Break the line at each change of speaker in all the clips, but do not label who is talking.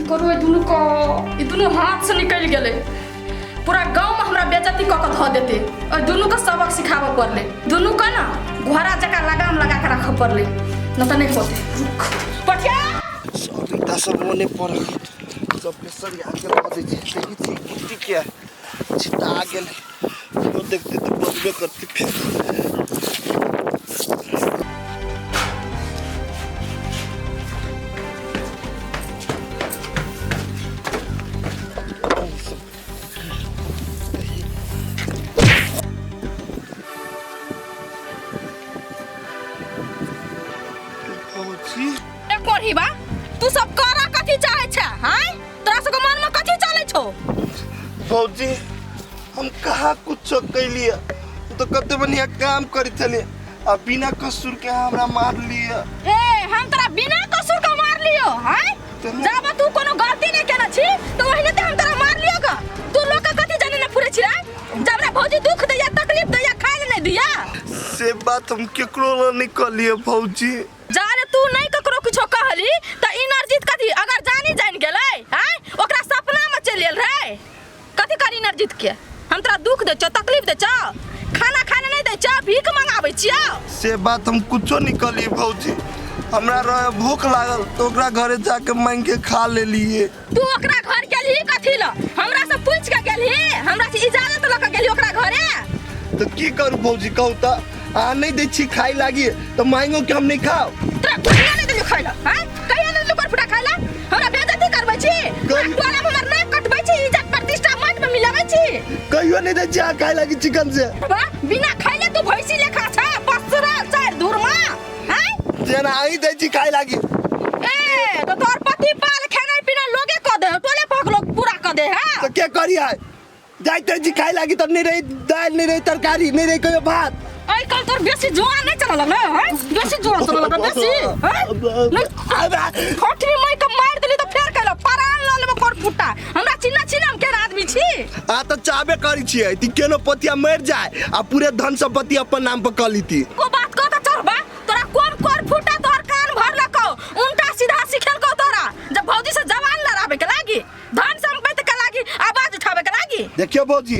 कथी करू एहि दुनू को ई दुनू हाथ से निकलि गेलै पूरा गाँव में हमरा बेइज्जती कऽ के धऽ देतै ओहि दुनू के सबक सिखाबऽ पड़लै दुनू के ने घोड़ा जकाँ लगाम लगा के राखऽ पड़लै नहि तऽ नहि होतै रुक पटिया
सब ईटा सब ओने पड़ल सबके सरिया के रख दै छी। देखै छी गिट्टी के छिटा गेलै, ओ देखते तऽ बजबे करती फेर। भौजी
ए कोढ़ी बा तू सब करा कथी चाहे छे हाय तोरा सबके मन में कथी चलै छौ
भौजी हम कहाँ कुछ कैलिए, तो कते बढ़िया काम करी छलिए आ बिना कसूर के हमरा मार लिया।
ए हम तोरा बिना कसूर के मार लियो हाय जब तू कोनो गलती नहीं केने छी तो ओहिने ते हम तोरा मार लियो ग। तू लोग के कथी जाने न फुरे छी रे, जब हमरा भौजी दुख दैया तकलीफ दैया खाए ले नहीं दिया।
से बात हम केकरो ल नहीं कहलिए भौजी।
जाने तू नहीं ककरो किछो कहली त इनर्जित कथी अगर जानी जान गेलै हैं ओकरा सपना में चलि गेल रे कथी करी इनर्जित के। हम तोरा दुख दै छौ तकलीफ दै छौ खाना खाने नहीं दै छौ भीख मंगाबै छियौ।
से बात हम कुछो नहीं कहलिए भौजी, हमरा रहे भूख लागल तो ओकरा घरे जाके मांग के खा लेलिए।
तू ओकरा घर गेलही कथी ल, हमरा से पूछ के गेलही, हमरा से इजाजत ल के गेलही ओकरा घरे?
तो की करू भौजी कहू त, अहाँ नहीं दै छी खाइ लागी तो मांगो के हम नहीं खाओ।
तोरा कहिया नहीं देलियो खाइ ल हैं, कहिया नहीं देलियो फुटा खाइ ल, हमरा बेइज्जती करबै छी, पूरा टोला में हमर नाक कटबै छी, इज्जत प्रतिष्ठा माटि में मिलाबै छी।
कहियो नहीं दै छी अहाँ खाइ लागी चिकन से।
बा बिना खाइले तू भैंसी लेखा छ पसरल चारि धूर में हैं,
जेना अहीं दै छी खाइ लागी।
ए तो तोर पति पाल खेनाइ पिनाइ लोगे क दे, टोले पक लोग पूरा क दे है।
तो के करी है जाइते जी खाइ लागी तब नहीं रही दाल नहीं रही तरकारी नहीं रही कहियो भात।
आइ काल्हि तोर बेसी जुआन नहीं चलल ना हैं, बेसी जुआन चलल लगल बेसी हैं नहीं फटरी मार के मार देली तो फेर कहलो परान ल लेबो कोर फुटा, हमरा चिन्ना छिना हम केना आदमी छी।
आ तो चाहबे करी छियै ती केनो पतिया मर जाए आ पूरे धन संपत्ति अपन नाम पर क लीती।
को बात कह त चढ़बा तोरा कोन कोर फुटा तोहर कान भरलको उल्टा सीधा सिखेलको तोरा, जब भौजी से जवान लड़ाबे के लागी धन संपत्ति के लागी आवाज उठाबे के लागी।
देखियो भौजी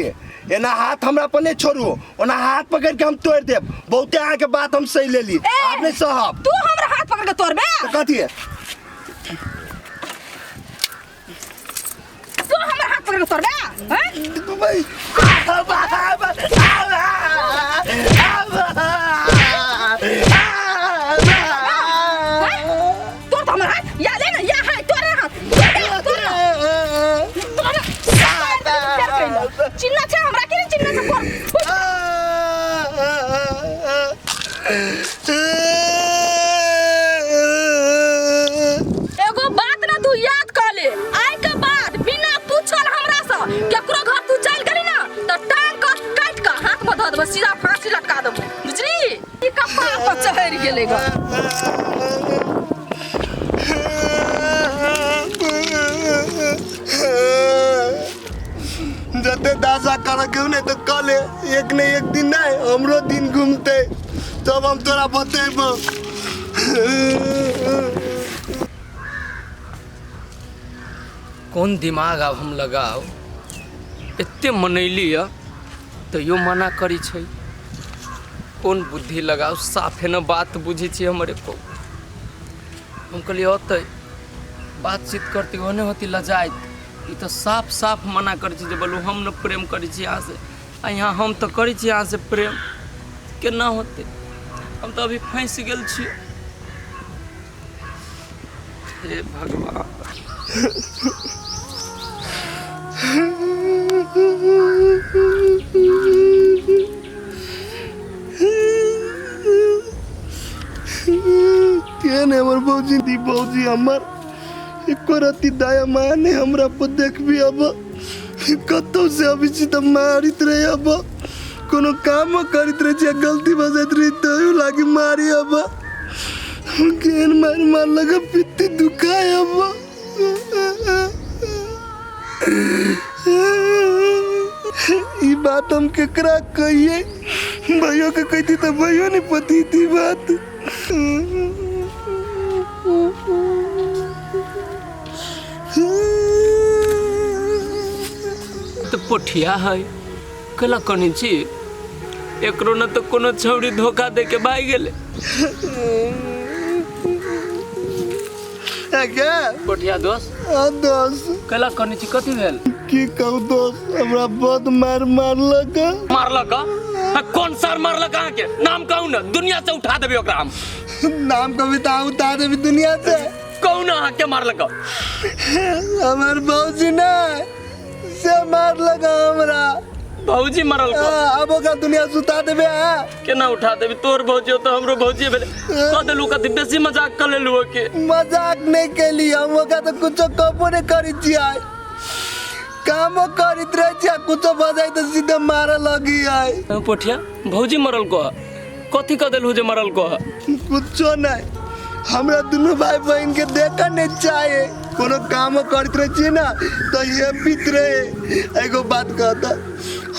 एना हाथ हमरा पर नहीं छोड़ू, ओना हाथ पकड़ के हम तोड़ देब। बहुते अहाँ के बात हम सही लेली, आप नहीं सहब।
तू हमरा हाथ पकड़ के तोड़बे?
तो कथी है?
तू हमरा हाथ पकड़ के तोड़बे? हैं?
भाई,
तोड़ तो हमरा हाथ, या ले ना, या है, तोड़ हाथ, तोड़, तोड़, तोड़। चिन्ना छे हमरा के चिन्ना छे कोर। एगो बात ना तू याद कर ले, आइ के बाद बिना पूछल हमरा से केकरो घर तू चल गेली ना त टांग कट काट के हाथ में धऽ देबो, सीधा फांसी लटका देबो, बुझली? ई कपार पर चढ़ि गेलै ग।
जते दासा कर के नहीं तो कल एक ने एक दिन नहीं हमरो दिन घूमते तब हम तोरा बतेबो।
कोन दिमाग आब हम लगाओ, एते मनैली य तैयो मना करी छै, कोन बुद्धि लगाओ, साफे न बात बुझै छी हमर एको। हम कहलियै औतै बातचीत करती ओहने होती लजाइत, ई तऽ साफ साफ मना करै छै जे बोलू हम न प्रेम करै छी अहाँ से, आ यहाँ हम तऽ करै छी अहाँ से प्रेम, केना होतै, हम तऽ अभी फँसि गेल छी। हे भगवान।
केहन हमर भौजी दी भौजी हमर एको रत्ती दया माया नहीं हमरा पर देखबी। अब कतौ से अबै छी तऽ मारित रहे, अब कोनो काम करैत रहे छी गलती भऽ जाइत रहे तैयो लागी मारी। अब केहन मारि मारलक पित्ती दुखाय। अब ई बात हम केकरा कहिए, भैयो के कहती तऽ भैयो नहीं पतीती बात।
पोठिया है केला कनी छी एकरो न तऽ कोनो छौड़ी धोखा दे के भागि गेलै।
गे
पोठिया दोस्त।
हाँ दोस्त।
केला कनी छी कथी भेल?
की कहू दोस्त, हमरा बहुत मार मारलक।
मारलक? कौन सर मारलक अहाँके? नाम कहू ने, दुनिया से उठा देबै ओकरा हम।
नाम कविता उठा देबी दुनिया से।
कहू ने अहाँके मारलक?
हमर भौजी ने से मारलक हमरा।
भौजी मारलक?
अब ओकरा दुनिया से उठा देबे।
केना उठा देबी? तोर भौजी हो तऽ हमरो भौजी भेलै। कह देलू कथी बेसी मजाक कऽ लेलू के?
मजाक नहीं कैली हम, ओकरा तऽ कुछो कहबो नहीं करी छियै, कामो करैत रहे छियै, कुछो भऽ जाइ तऽ सीधे मारऽ लगी है।
पोठिया भौजी मरल कह कथी कह देलू जे मरल कह?
कुछो नहीं, हमरा दुनू भाई बहन के देखऽ नहीं चाहे। कोनो कामो करैत रहे छियै ना तऽ हे पीत रहे। एगो बात कहता,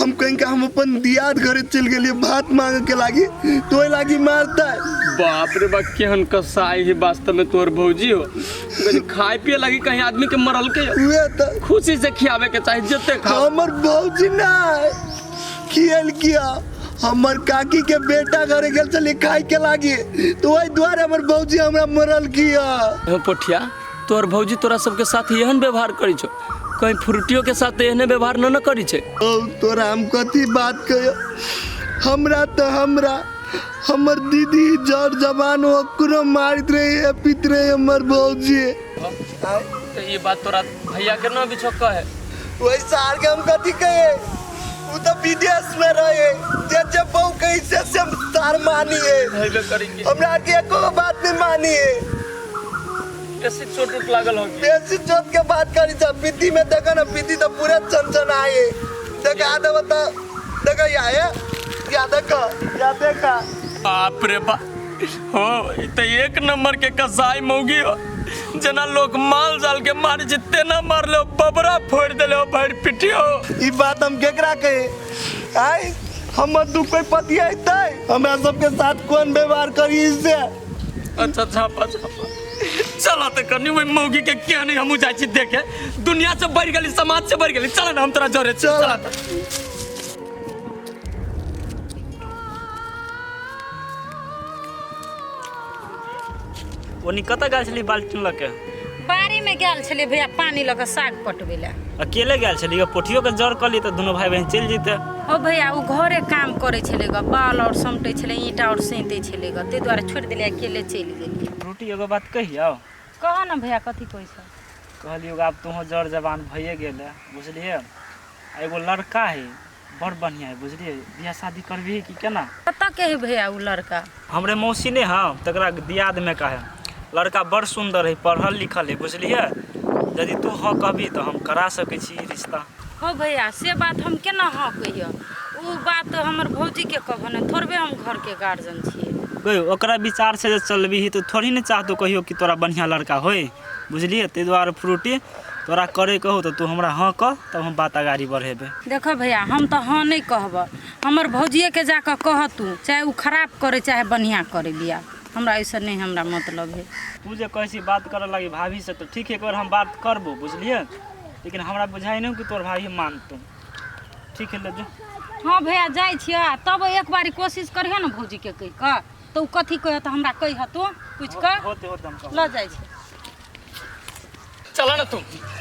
हम कहीं का हम अपन दियाद घरे चलि गेलियै भात मांगे के लागी तो ओहि लागी मारता।
बाप रे बा, केहन कसाई है वास्तव में तोर भौजी हो। खाए पिए लगी कहीं आदमी के मरल के
उहे तऽ
खुशी से खियावे के चाही जते खाओ।
हमर भौजी ना खियल किया, हमर काकी के बेटा घरे गेल छलियै खाए के लागी तो ओहि दुआरे हमर भौजी हमरा मरल किया।
पोठिया तोर भौजी तोरा सबके साथ एहन व्यवहार करी छौ, कहीं फ्रूटियो के साथ एहने व्यवहार न न करी छै।
ओ तोरा हम कथी बात कहियो, हमरा तऽ हमरा हमर दीदी जर जवान ओकरो मारैत रहे पीत रहे हमर भौजी।
तो ये बात तोरा भैया के न बिछो कहे?
वही सार के हम कथी कहे, उ तो विदेश में रहे, जे जे बहु कही से हम सार मानिए,
हेबे करी के
हमरा के एको बात नहीं मानिए।
बेसी चोट उट लागल होगी?
बेसी चोट के बात करी छ, पीती में देखा ना, पीती तो पूरा चनचन आए देखा देब तो देखा या या देखा या देखा।
बाप रे बाप, हो तो एक नंबर के कसाई मौगी हो, जना लोग माल जाल के मारे छै तेना मारले बबरा फोड़ देले भरि पिटियो।
ई बात हम केकरा कहे? आय हमर दू कोई पति अइतै हमरा सबके साथ कोन व्यवहार करी से?
अच्छा छापा छापा चला तो कनी वही मौगी के क्या नहीं हमू जाइ छी देखे, दुनिया से बढ़ गेली समाज से बढ़ गेली। चला ना हम तोरा जरे चला।
ओनी कतऽ गेल छली बाल्टीन लऽ के?
बाड़ी में गेल छलियै भैया पानी लऽ के साग पटबै लए।
अकेले गेल छली? पोठियो के जर कली तऽ दुनू भाई बहन चलि जैते।
हो भैया ओ घरे काम करै छलै ग, बाल और समटै छलै, ईंटा और सैंतै छलै ग, ताहि दुआरे छोड़ि देलियै अकेले चलि गेलियै।
रोटी एगो बात कहियौ?
कह न भैया कथी कहै छह?
कहलियौ आब तोहूँ जर जवान भइए गेल बुझलियै, एगो लड़का है बड़ बढ़िया है बुझलियै, बियाह शादी करबही कि केना?
कतऽ के है भैया ओ लड़का?
हमरे मौसी ने हँ तकरा दियाद में का है, लड़का बड़ सुंदर है, पढ़ल लिखल है बुझलियै, यदि तू हँ कहबी तऽ हम करा सकै छी रिश्ता।
हो भैया से बात हम केना हँ कहियौ, ओ बात हमर भौजीके कहबो ने, थोड़बे हम घरके गार्जियन छियै।
गै ओकरा विचार से जे चलबही तऽ थोड़ी ने चाहतो कहियो कि तोरा बढ़िआँ लड़का होय बुझलियै, ताहि दुआरे फ्रूटी तोरा करे कहू तऽ तू हमरा हँ कह तब हम बात अगाड़ी बढ़ेबै।
देखो भैया हम तऽ हँ नहीं कहब, हमर भौजिएके जाकऽ कह तू, चाहे ओ खराब करे चाहे बढ़िआँ करे बियाह, हमरा ऐसा नहीं हमरा मतलब है।
तू जे कहै छी बात करऽ लागी भाभी से तऽ ठीक है, एक बार हम बात करबो बुझलियै, लेकिन हमरा बुझाइ नहि कि तोर भाभी मानतौ। ठीक है ले जो।
हाँ भैया जाइ छियै, तब एक बारी कोशिश करिहे ने भौजीके कहि कऽ, तऽ ओ कथी कहत हमरा कहिह तू पूछि कऽ।
होते होते हम कहब।
लऽ जाइ छी।
चला ना तू,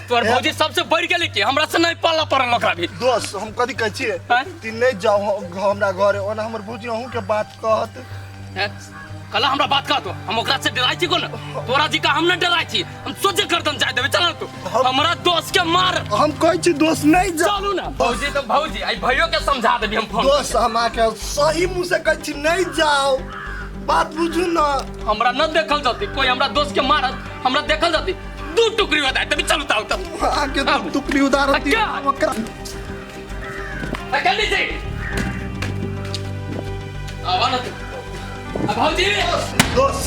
तोर भौजी सबसे बढ़ गेली कि हमरा से नहीं पाला पड़ल ओकरा भी।
दोस्त हम कथी कहै छियै ती नहीं जाओ हमरा घरे, ओना हमर भौजी अहूँ के बात कहत।
कल हमरा बात कहत, हम ओकरा से डराइ छी कोन? तोरा जी का हम न डराइ छी, हम सोचे करदम जाय देबै। चल तू हमरा दोस्त के मार।
हम कहै छी दोस्त नहीं जा।
चलू ना भौजी तो भौजी आई भैयो के समझा देबी हम फोन।
दोस्त हम आके सही मुंह से कहै छी नहीं जाओ, बात बुझू ना।
हमरा न देखल जाती कोई हमरा दोस्त के मारत, हमरा देखल जाती दू टुकड़ी उतार तभी चलू ताऊ तब
आके दू टुकड़ी उतारती।
क्या जल्दी से आवा ना तू भौजी।
दोस्त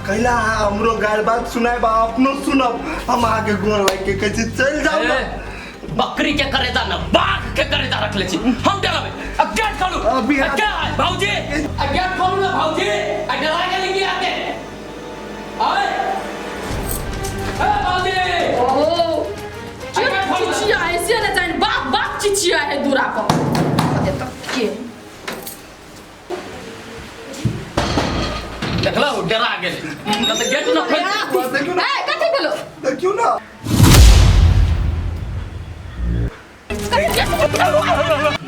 कैला हमरो गाल बात सुनाए बा अपनो सुनब, हम आके गोर लाग के कहै छी चल जाओ ना।
बकरी के करेजा ना बाघ के करेजा रख ले छी हम डराबे। अब गेट खोलू
अभी
क्या है भौजी? अब गेट खोलू ना भौजी, आ डरा के लेके आके आए। ए भौजी ओ गेट खोलू।
चिचिया है से ने जान बाप बाप चिचिया है दूरा पर कते तक के
देखलौ डरा गेलै न तऽ गेट न खोलि
देखियौ ना
ए कथी भेलो
देखियौ ना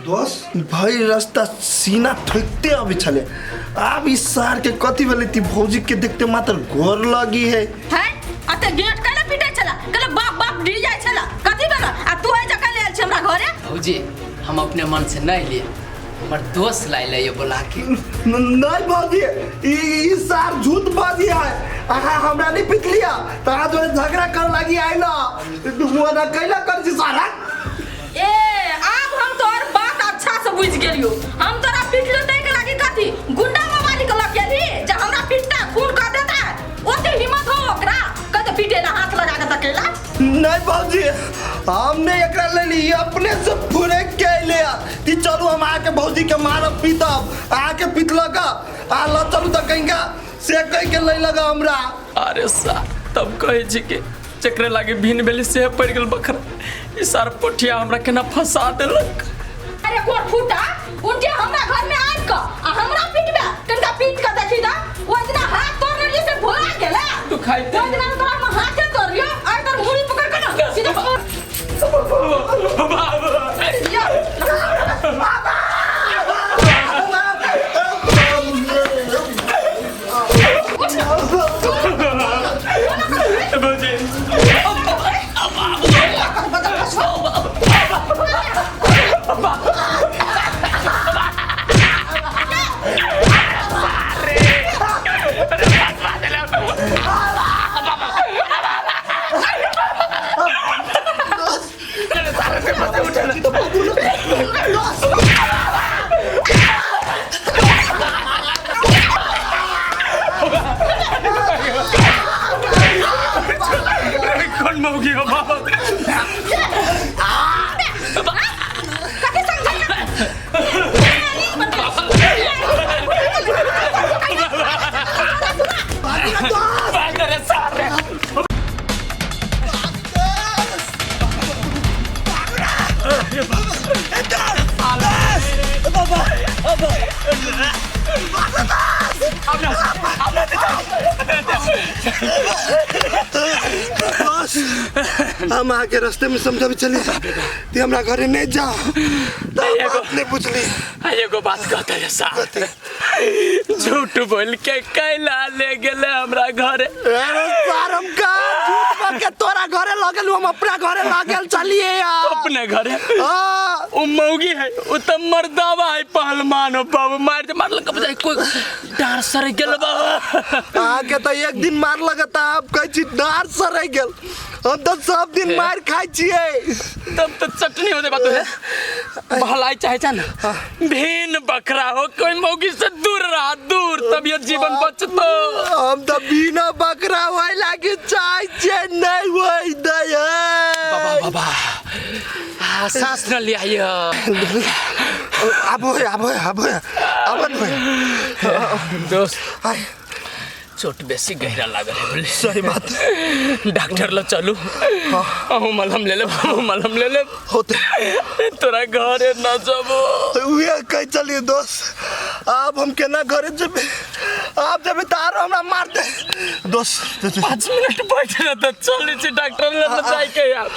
दोस्त भाई रास्ता सीना ठोकते अबै छलै आब ई सार के कथी भेलै ती भौजी के देखते मात्र गोर लगी है
है अते गेट काहे पीटे छला कहले बाप बाप डी जाय छला कथी भेलो आ तू है जका ले आयल छी हमरा घरे
भौजी हम अपने मन से नहीं लिए हमर दोस्त लाइल ये बोला के
नहीं भौजी ई ई सार झूठ बाजी है अहाँ हमरा नहीं पिटलिया त अहाँ जोरे झगड़ा कर लगी आइल हुआ ना कैला कर छी सारा
ए आब हम तोहर बात अच्छा से बुझ गेलियो हम तोरा पिटलो तै के लागी कथी गुंडा मवाली के लग गेली जे हमरा पिटता खून कर देता ओते हिम्मत हो ओकरा कते पिटेला हाथ लगा के तकेला
नहीं भौजी हमने एकरा ले ली अपने से फुरक के अइले ती चलू हम आके भौजी के मारब पीतब आके पिटलक आ ल चलू त कहिंगा से कह के लै लगा हमरा
अरे सार तब कहै छी कि जकरे लागे भिन भेली से पड़ि गेल बखरा ई सार पोठिया हमरा केना फंसा देलक
अरे कोर फूटा उनके हमरा घर में आबि क आ हमरा पिटबे कनका पीट के देखी दा ओ इतना हाथ तोड़ लेलिए से भोला गेला
तू खाइते
ओ इतना तोरा हम हाथे तोड़ लियो आ इधर मुड़ी पकड़ के ना सीधा या
भौजी कोन मौगी हो बाबा
कथी समझाइया
अरे सार रे
बस हम आके रास्ते में समझावे चली ती हमरा घरे नहीं जाओ त बात नहीं पूछली
आ एगो बात कहते रे सार झूठ बोल के कैला ले गेले हमरा घरे
अरे सार हम का झूठ बोल के तोरा घरे लगल हम अपना घरे लगल चलिए यार
अपने घरे
हाँ
उ मौगी है उ त मर्दावा है पहलवान हो बाबू मार दे मारलक बुझाइ कोई डार सर गेल बाबा
आके तो एक दिन मार लगता आप कहै छी डार सरै गेल हम तो सब दिन मार खाइ छियै
तब तो चटनी हो जाए है भलाई चाहे चा ना भेन बकरा हो कोई मौगी से दूर रहा दूर तब ये जीवन बचतो
हम तो बिना बकरा होय लागी चाहै छियै नहीं होय दै
बाबा बाबा आ, सांस न लिया
आबो है आबो है आबो है आबो न होय
दोस्त
आय
चोट बेसी गहरा लागल है बोले
सही बात
डॉक्टर लो चलू अहूँ मलहम ले लेब अहूँ मलहम ले लेब
होते
तोरा घरे न जबो
उहे कहै चलिए दोस्त आब हम केना घरे जेबै आब जेबै तऽ आरो हमरा मारतै दोस्त
5 मिनट बैठ रह तऽ चलै छी डॉक्टर लग जाइके यार।